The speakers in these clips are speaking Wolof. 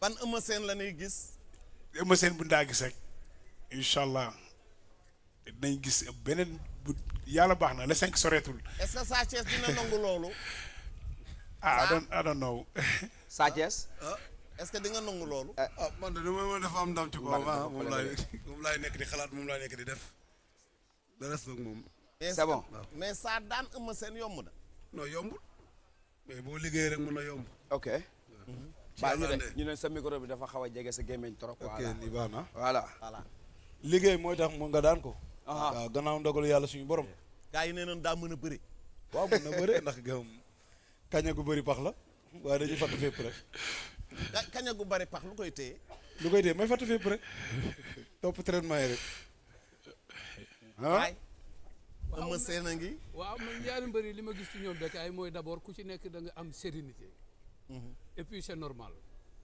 ban Eumeu Sène la ñuy gis. Eumeu Sène bu ndaa gis rek incha allah dinañ gis beneen bu yàlla baax na le 5 soreetul. est-ce que Sa Thiès dina nangu loolu. I don't know. Sa Thiès. est-ce que di nga nangu loolu. man de dama ma dafa am ndam ci kaw moom laay nekk di xalaat moom laay nekk di def le reste nag moom. c'est bon mais saa daan Eumeu Sène yomb na. non yombul mais boo liggéeyee rek mën na yomb. ok. baa ñu ne sa micro bi dafa xaw a jege sa gémmiñ trop. ok nii baax na. voilà. liggéey mooy tax mu nga daan ko. waaw gannaaw ndogalu yàlla suñu borom. gars yi nee nañ daa mën a bëri. waaw mën na bëri ndax gam kaña gu bëri pax la waaye dañuy fàtt fépp rek. kaña gu bëri pax lu koy téye. lu koy téye may fàtt fépp rek topp traitement yi rek. waay Eumeu Sène a ngi. waaw man ñaari mbëri li ma gis ci ñoom Bécaye mooy d'abord ku ci nekk da nga am sérénité. et puis c'est normal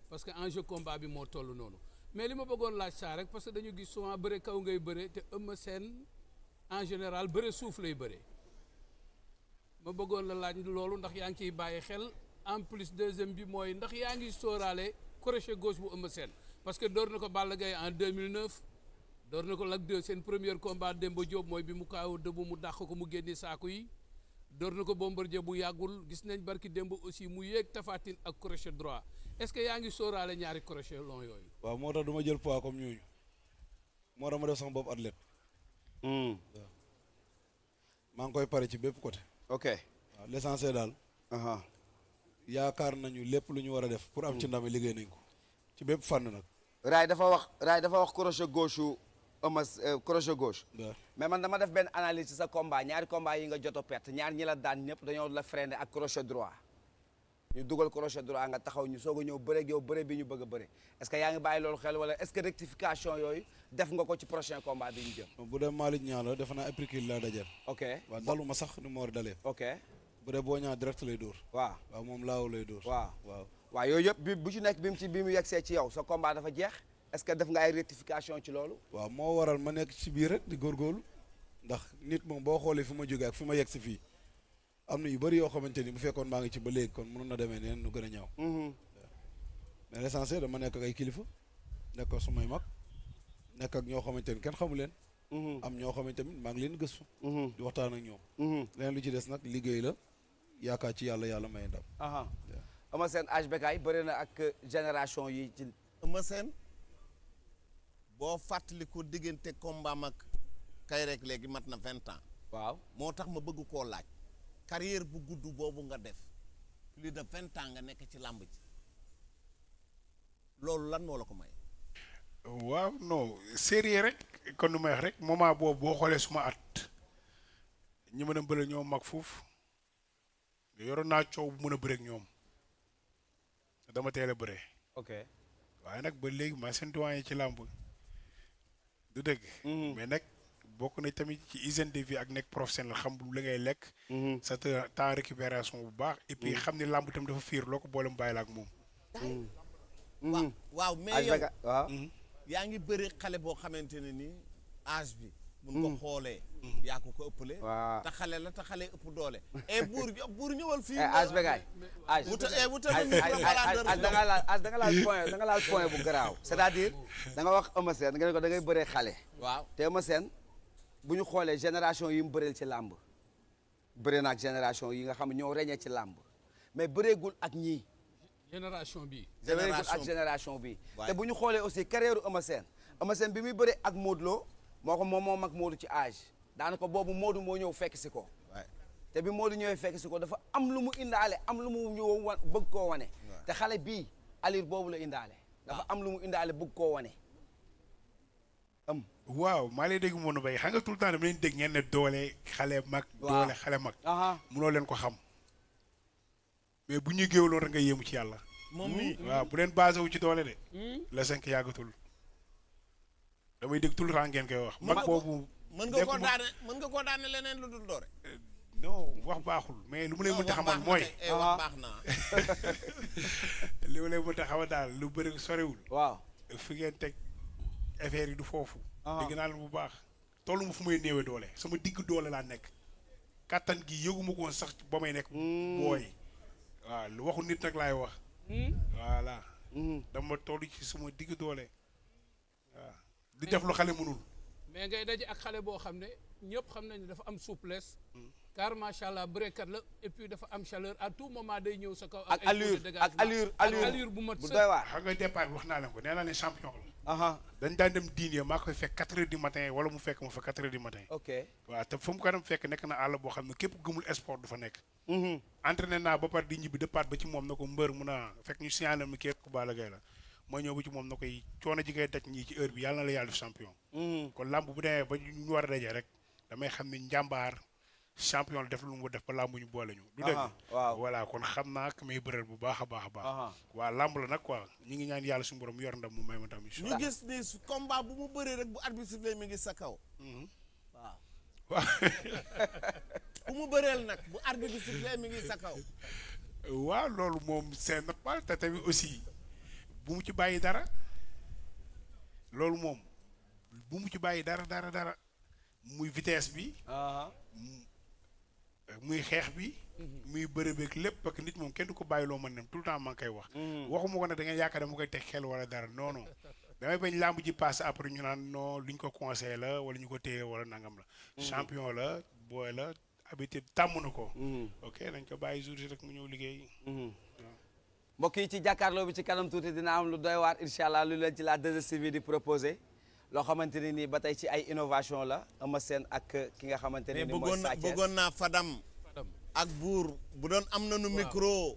parce que enjeu combat bi moo toll noonu mais li ma bëggoon laaj saa rek parce que dañu gis souvent bëre kaw ngay bëre te Eumeu Sène en général bëre suuf lay bëre ma bëggoon la laaj loolu ndax yaa ngi ciy bàyyi xel en plus deuxième bi mooy ndax yaa ngi sóoraale crochet gauche bu Eumeu Sène parce que door na ko Balla Gaye en 2009 door na ko Lac 2 seen premier combat Demba Diop mooy bi mu kaaw dëbb mu dàq ko mu génni saaku yi door na ko Bombardier bu yàggul gis nañ barki démb aussi mu yéeg Tapha Tine ak crochet droit est-ce que yaa ngi sóoraale ñaari crochet long yooyu. waaw moo tax du ma jël poids comme ñooñu moo tax ma def sama bopp athlète. waaw maa ngi koy pare ci bépp côté. ok. waaw l'essentiel daal. yaakaar nañu lépp lu ñu war a def pour am ci ndam liggéey nañ ko ci bépp fànn nag. Raay dafa wax crochet gauche yu crochet gauche. mais man dama def benn analyse ci sa combat ñaari combat yi nga jot a perte ñaar ñi la daan ñëpp dañoo la freiné ak crochet droit ñu dugal crochet droit nga taxaw ñu soog a ñëw bëre ak yow bëre bi ñu bëgg a bëre est-ce que yaa ngi bàyyi loolu xel wala est-ce que rectification yooyu def nga ko ci prochain combat bi ñu jëm. bu dee Malick Niang la defe naa épricule laa dajal. ok waaw daluma sax ni mu war a dalee. ok bu dee boo ñaa direct lay dóor. waaw moom laaw lay dóor. waaw yooyu yëpp bi bu ci nekk bi mu yegsee ci yow sa combat dafa jeex est-ce que def nga ay rectification ci loolu. waaw moo waral ma nekk ci biir rek di góorgóorlu ndax nit moom boo xoolee fi ma jógee ak fi ma yegg si fii am na yu bëri yoo xamante ni bu fekkoon maa ngi ci ba léegi kon mënoon na demee neen nu gën a ñaaw. mais l'essentiel dama nekk ak ay kilifa nekk ak sumay mag nekk ak ñoo xamante ni kenn xamu leen. am ñoo xamante ni maa ngi leen gëstu. di waxtaan ak ñoom. leneen lu ci des nag liggéey la yaakaar ci yàlla may ndam. Eumeu Sène âge Bécaye bëri na ak génération yi ci. Eumeu Sène boo fàttaliku diggante combat mag kay rek léegi mat na 20 ans. waaw moo tax ma bëgg koo laaj. carrière bu gudd boobu nga def plus de 20 ans nga nekk ci làmb ji loolu lan moo la ko may. waaw non sérieux rek kon nu may wax rek moment boobu boo xoolee suma at ñi mën a bëre ñoom mag foofu yoroon naa coow bu mën a bëre ak ñoom dama teel a bëre. ok waaye nag ba léegi maa seen doyen ci làmb du dëgg. mais nag bokk na tamit ci hygiène de vie ak nekk professionnel xam la ngay lekk. sa temps récupération bu baax. et puis xam ni làmb tam dafa fiir loo ko boole mu bàyyi la ak moom. waaw mais yow yaa ngi bëri xale boo xamante ne ni âge bi. buñ ko xoolee. yaa ko ëppale. waaw te xale la te xale ëpp doole. et buur ñëwal fii. âge Bécaye âge. da nga laal point bu garaaw. c'est-à-dire da nga wax Eumeu Sène nga ne ko da ngay bëree xale. waaw te Eumeu Sène bu ñu xoolee génération yi mu bëreel ci làmb. bëree na ak génération yi nga xam ne ñoo reñee ci làmb mais bëreegul ak ñii. génération bi. génération bi te bu ñu xoolee aussi carrière Eumeu Sène bi muy bëree ak Modou Lo moo mag Modou ci âge daanaka boobu Modou moo ñëw fekk si ko. te bi Modou ñëwee fekk si ko dafa am lu mu indaale am lu mu ñëw bëgg koo wane. te xale bii alir boobu la indaale. dafa am lu mu indaale bëgg koo wane. waaw maa lay dégg Modou Mbaye xam nga tout le temps dama leen dégg ngeen ne doole xale mag. doole xale mag. munoo leen ko xam. mais bu ñuy géewloo rek nga yéemu ci yàlla. moom mii waaw bu leen basé wu ci doole de. la 5 yàggatul. damay dégg tout le temps ngeen koy wax. mag boobu mën nga koo daane leneen lu dul doore. non wax baaxul mais lu mu lay mënta xamal mooy. wax baax naa. li mu lay mënta xamal daal lu bëri sorewul. waaw fi ngeen teg affaire yi du foofu. dégg naa la bu baax. tollu ma fu may néewee doole sama digg doole laa nekk. kattan gi yëguma ko woon sax ba may nekk. booy. waaw lu waxu nit nag laay wax. voilà dama toll ci suma digg doole waaw di def lu xale mënul. mais ngay daje ak xale boo xam ne ñëpp xam nañu dafa am souplesse. car macha allah bërekat la et puis dafa am chaleur à tout moment day ñëw sa kaw. ak allure bu mat bu doy waar. xam nga départ wax naa leen ko nee naa leen champion la. aha dañ daan dem diine maa koy fekk 4 heures du matin wala mu fekk ma fa 4 heures du matin. ok waaw te fu mu ko dem fekk nekk na àll boo xam ne képp gëmul sport du fa nekk. entraîné naa ba pare di ñibbi départ ba ci moom na ko mbër mun a fekk ñu signalé mi kii ku Balla Gaye la mooy ñëw ba ci moom na koy coono ji ngay daj ñii ci heure bi yàlla na la yàlla def champion. kon làmb bu demee ba ñu war a dajee rek damay xam ne njàmbaar champion la def lu mu def ba làmb ñu boole ñu. du dëgg waaw voilà kon xam naa que may bëreel bu baax a baax a baax. waa làmb la nag quoi ñu ngi ñaan yàlla suñu borom yor ndam mu may ma tam incha ñu gis ni combat bu mu bëree rek bu arbitre sifflé mi ngi sa kaw. waaw. waaw. bu mu bëreel nag bu arbitre sifflé mi ngi sa kaw. waaw loolu moom c'est normal te tamit aussi bu mu ci bàyyi dara loolu moom bu mu ci bàyyi dara muy vitesse bi. muy xeex bi. muy bëre beeg lépp parce que nit moom kenn du ko bàyyi loo mën nem tout le temps maa ngi koy wax. waxuma ko ne da ngeen yaakaar dama koy teg xel wala dara non non damay bañ làmb ji passé après ñu naan non luñ ko conseillé la wala ñu ko téye wala nangam la. champion la booy la habitude tàmm na ko. ok nañ ko bàyyi jour rek mu ñëw liggéey. mbokk yi ci jàkkaarloo bi ci kanam tuuti dina am lu doy waar incha allah lu leen ci la 2STV di proposé loo xamante ne nii ba tey ci ay innovation la Eumeu Sène ak ki nga xamante ne nii mooy Sa Thiès bëggoon naa Fadam ak Buur bu doon am nañu micro.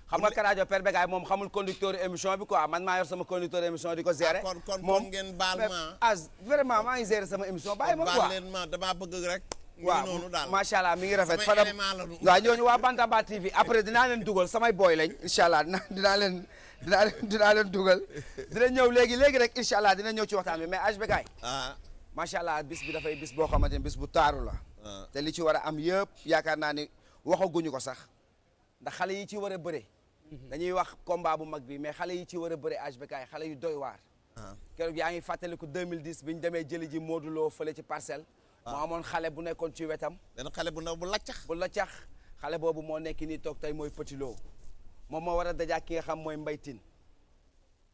xam nga Karajo Père Bégaay moom xamul conducteur émission bi quoi man maa yor sama conducteur émission di ko gérer. kon ngeen baal ma. vraiment maa ngi gérer sama émission bàyyi ma quoi baal leen ma damaa bëgg rek. waaw macha allah mi ngi rafet Fadam waaw ñooñu waa Bantamba TV après dinaa leen dugal samay boy lañ incha allah dinaa leen dugal dina ñëw léegi rek incha allah dina ñëw ci waxtaan bi mais HBK macha allah bis bi dafay bis boo xamante ni bis bu taaru la te li ci war a am yëpp yaakaar naa ni waxaguñu ko sax ndax xale yi ci war a bëre dañuy wax combat bu mag bi mais xale yi ci war a bëre HBK xale yu doy waar keroog yaa ngi fàttaliku 2010 bi ñu demee jëli ji Modou Lo fële ci Parcelles moo amoon xale bu nekkoon ci wetam. benn xale bu ndaw bu laccax xale boobu moo nekk nii toog tey mooy Petit Lo moom moo war a dajaak ki nga xam mooy Mbaye Tine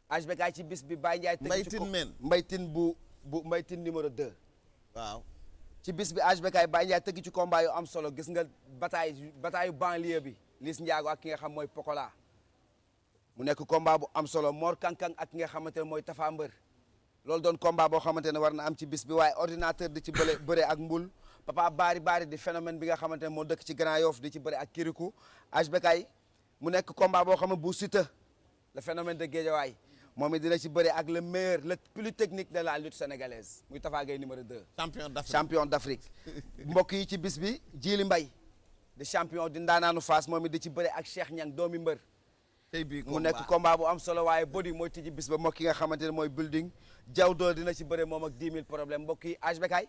HBK ci bis bi Baye Ndiaye. Mbaye Tine men Mbaye Tine bu Mbaye Tine numéro 2. waaw ci bis bi HBK Baye Ndiaye tëgg ci combat yu am solo gis nga bataille banlieue bi Liss Ndiago ak ki nga xam mooy Pokola mu nekk combat bu am solo Mor Kankang ak ki nga xamante ne mooy Tafa Mbër. loolu doon combat boo xamante ne war na am ci bis bi waaye ordinateur di ci bëre ak mbul papa baari di phénomène bi nga xamante ne moo dëkk ci Grand Yoff di ci bëre ak Kirikou HBK mu nekk combat boo xam ne bu Siteu le phénomène de Guédiawaye moom it dina ci bëre ak le meilleur le plus technique de la lutte sénégalaise muy Tafa Gueye numéro 2 champion d'Afrique mbokk yi ci bis bi Djily Mbaye di champion di ndaanaanu Fass moom it di ci bëre ak Cheikh Niang doomi mbër mu nekk combat bu am solo waaye body mooy tijji bis ba moo ki nga xamante ne mooy building jaw doo dina ci bëre moom ak 10 000 problème mbokk yi HBK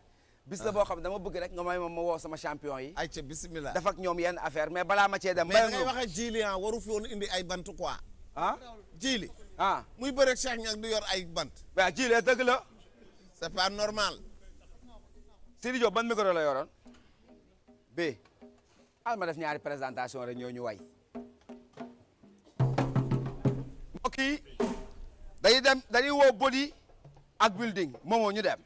bis la boo xam ne dama bëgg rek nga may ma woo sama champion yi ayca bismillah def ak ñoom yenn affaire mais balaa ma cee dem mais ngay wax ak Djily waru fi woon indi ay bant quoi Djily muy bëre ak Cheikh Niang du yor ay bant waaw Djily dëgg la c'est pas normal Sidi Diop ban micro la yoroon bi al ma def ñaari présentation rek ñoo ñu way mbokk yi dañuy woo body ak building moomoo ñu dem